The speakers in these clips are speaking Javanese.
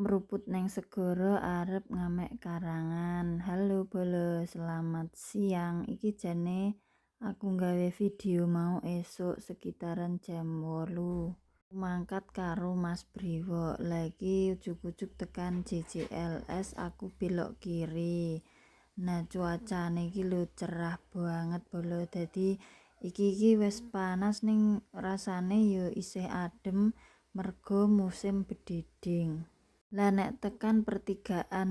Mruput neng segara arep ngamek karangan. Halo bolo, selamat siang. Iki jane aku nggawe video mau esuk sekitaran jam 8. Mangkat karo Mas Brewok. Lah, iki ujug-ujug tekan JJLS, aku belok kiri. Nah, cuacane iki lho cerah banget, bolo. Dadi iki iki wis panas, ning rasane yo isih adem mergo musim bedhedhing. Lah, nek tekan pertigaan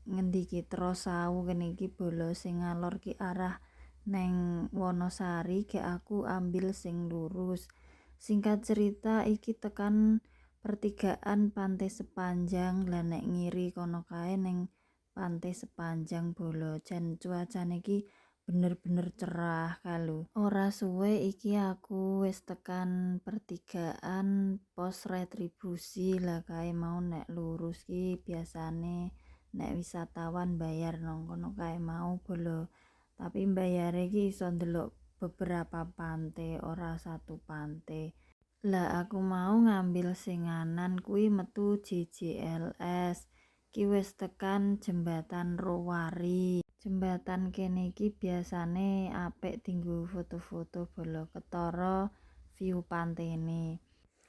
ngendi iki, Trosawu kene iki, bolo, sing ngalor ki arah neng Wonosari, gek aku ambil sing lurus. Singkat cerita, iki tekan pertigaan Pantai Sepanjang. Lah, nek ngiri kono kae neng Pantai Sepanjang, bolo. Jan cuacane iki bener-bener cerah kae lho. Ora suwe iki aku wis tekan pertigaan pos retribusi. Lah, kae mau nek lurus ki biasane nek wisatawan bayar nang kono kae mau, bolo. Tapi mbayare iki iso ndelok beberapa pantai, ora satu pantai. Lah, aku mau ngambil sing nganan kuwi metu JJLS. Ki wis tekan jembatan Rowari. Jembatan kene iki biasane apik dinggo foto-foto, bolo, ketara view pantene.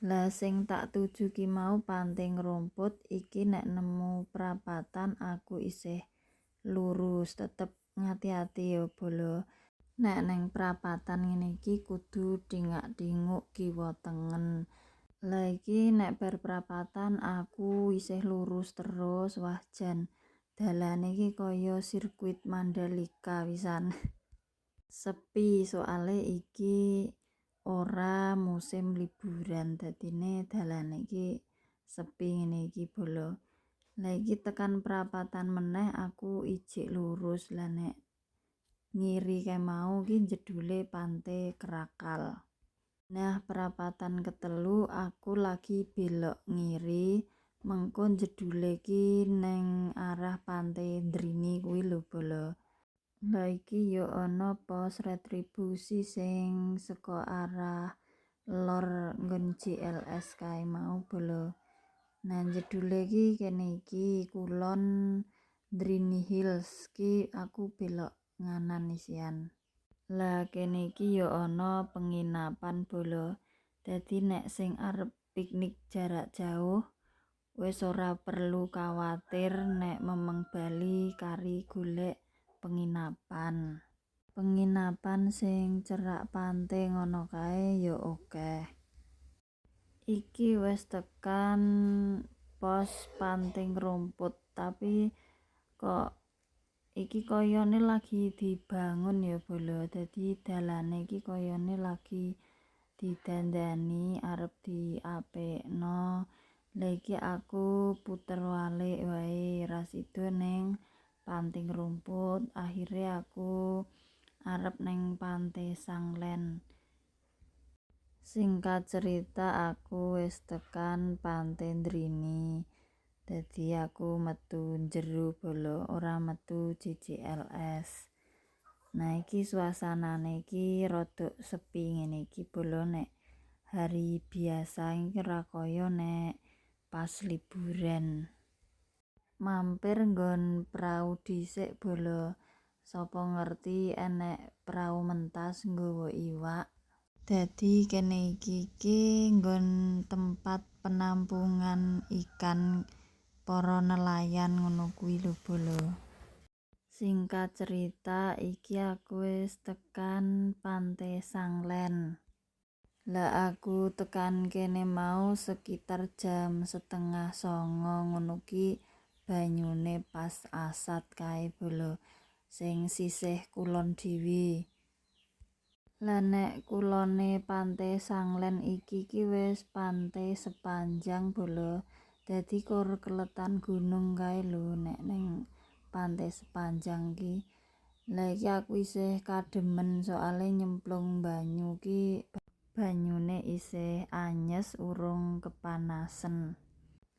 Lah, sing tak tuju ki mau Pantai Ngrumput. Iki nek nemu prapatan aku isih lurus, tetep ngati-ati ya, bolo. Nek neng prapatan ngene iki kudu thingak-thinguk kiwa tengen. Lah, iki nek bar prapatan aku isih lurus terus. Wah, jan dalane iki kaya sirkuit Mandalika pisan. Sepi soale iki ora musim liburan, dadine dalane iki sepi ngene iki, bolo. Lah, iki tekan prapatan meneh aku ijik lurus. Lah, nek ngiri kae mau ki jedule Pantai Krakal. Nah, prapatan ketelu aku lagi belok ngiri, mengko jedule ki neng arah Pantai Drini kuwi lho, bolo. Lah, iki yo ana pos retribusi sing saka arah lor nggon JLS kae mau, bolo. Nah, jedule ki kene iki, kulon Drini Hills ki aku belok nganan isian. Lah, kene iki yo ana penginapan, bolo. Dadi nek sing arep piknik jarak jauh wis ora perlu kawatir nek memeng bali kari golek penginapan. Penginapan sing cerak pantai ngono kae yo akeh. Iki wis tekan pos Pantai Ngrumput, tapi kok iki koyone lagi dibangun ya, bolo. Dadi dalane iki koyone lagi didandani, arep diapikno. Lah, iki aku puter walik wae, ra sida ning Pantai Ngrumput. Akhire aku arep ning Pantai Sanglen. Singkat cerita, aku wis tekan Pantai Drini. Dadi aku metu njero, bolo, ora metu JJLS. Nah, iki suasanane iki rada sepi ngene iki, bolo, nek hari biasa iki, ora kaya nek pas liburan. Mampir nggon prau dhisik, bolo. Sapa ngerti enek prau mentas nggawa iwak. Dadi kene iki iki nggon tempat penampungan ikan para nelayan ngono kuwi lho, bolo. Singkat cerita, iki aku wis tekan Pantai Sanglen. Lah, aku tekan kene mau sekitar jam 8.30 ngono ki, banyune pas asat kae, bolo, sing sisih kulon dhewe. Lah, nek kulone Pantai Sanglen iki ki wis Pantai Sepanjang, bolo. Dadi kur keletan gunung kae lho nek ning Pantai Sepanjang ki. Lah, iki aku isih kademen soale nyemplung banyu ki banyune isih anyes, urung kepanasen.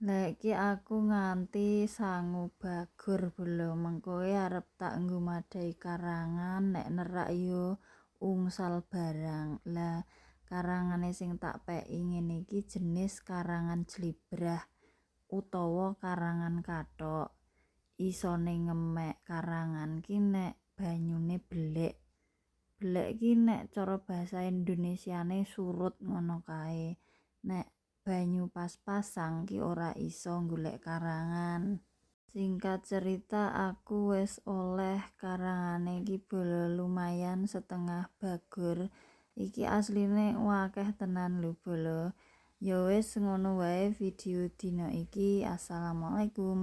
Lah, iki aku nganti sangu bagor, bolo, mengko arep tak nggo madhahi karangan, nek nerak yo ungsal barang. Lah, karangane sing tak peki ngene iki jenis karangan jlibrah. Utawa karangan kathok. Isone ngemek karangan ki nek banyune belek. Belek ki nek cara bahasa Indonesiane surut ngono kae. Nek banyu pas pasang ki ora iso golek karangan. Singkat cerita, aku wis oleh karangane iki, bolo, lumayan setengah bagor. Iki asline akeh tenan lho, bolo. Ya wis, ngono wae video dina iki. Assalamualaikum.